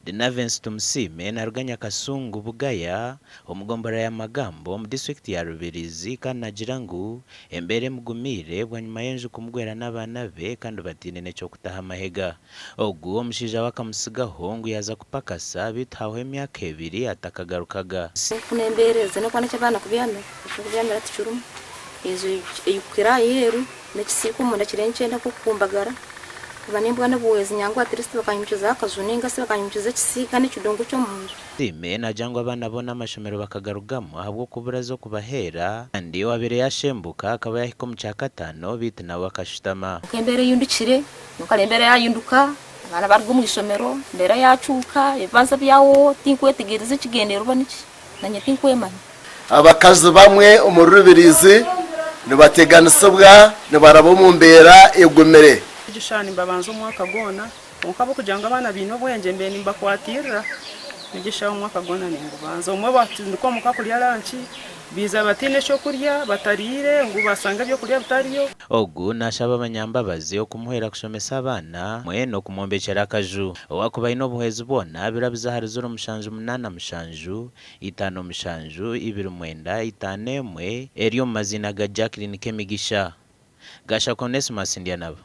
Dinavence Tumusiime naruga Nyakasungu, Bugaya, omu gomborora ya Magambo omu disiturikiti ya Rubirizi kandi nagira ngu embeera emugumiire bwanyima y'enju kumugwera n'abaana be kandi bataine n'eky'okutaho amahega. Ogu omushaija we akamutsigaho ngu yaaza kupakasa beitu hahwaho emyaka ebiri atakagarukaga. Okufuna embeera ezi n'okuba n'eky'abaana kubyamira, eky'okubyamira tikirimu. Enju eyikukira aheeru n'ekisiika omunda kiri nikyenda nk'okukumbagara. Kuba nimbwa n'obuhwezi nangwa at least bakanyimukizaho akaju ninga shi bakanyimukiza ekisiika n'ekidongo ky'omunju. Asiime naagira ngu abaana boona amashomero bakagarugamu ahabw'okubura ez'okubaheera kandi owaabaire yaashembuka akaba yaahika omu kyakataano beitu nawe akashutama. Kwonka embeera eyindukire, kwonka hariho embeera yaayinduka, abaana baaruga omu ishomero, embeera yaacuuka, ebibanza byaho tinkwetegyereza ekigyendererwa niki, naanye tinkwemanya. Abakazi bamwe omuri Rubirizi nibateganisibwa nibaraba omu mbeera egumire. Egi shaaha nimbabanza omwaka gwona kwonka ahabw'okugira ngu abaana baine obwengye mbaire nimbakwatirira, egi eshaaha omwaka gwona ningubanza. Obumwe batandika omuka kurya ranki, baija bataine ekyokurya, batariire ngu bashanga ebyokurya bitariyo. Ogu naashaba abanyambabazi okumuhwera kushomesa abaana hamwe n'okumwombekyera akaju. Owaakuba aine obuhwezi bwona, birabize ahari 0787 57 29 1 eri omu maziina ga Jacqueline Kemigisha. Gashakwa Onesmus Ndyanabo.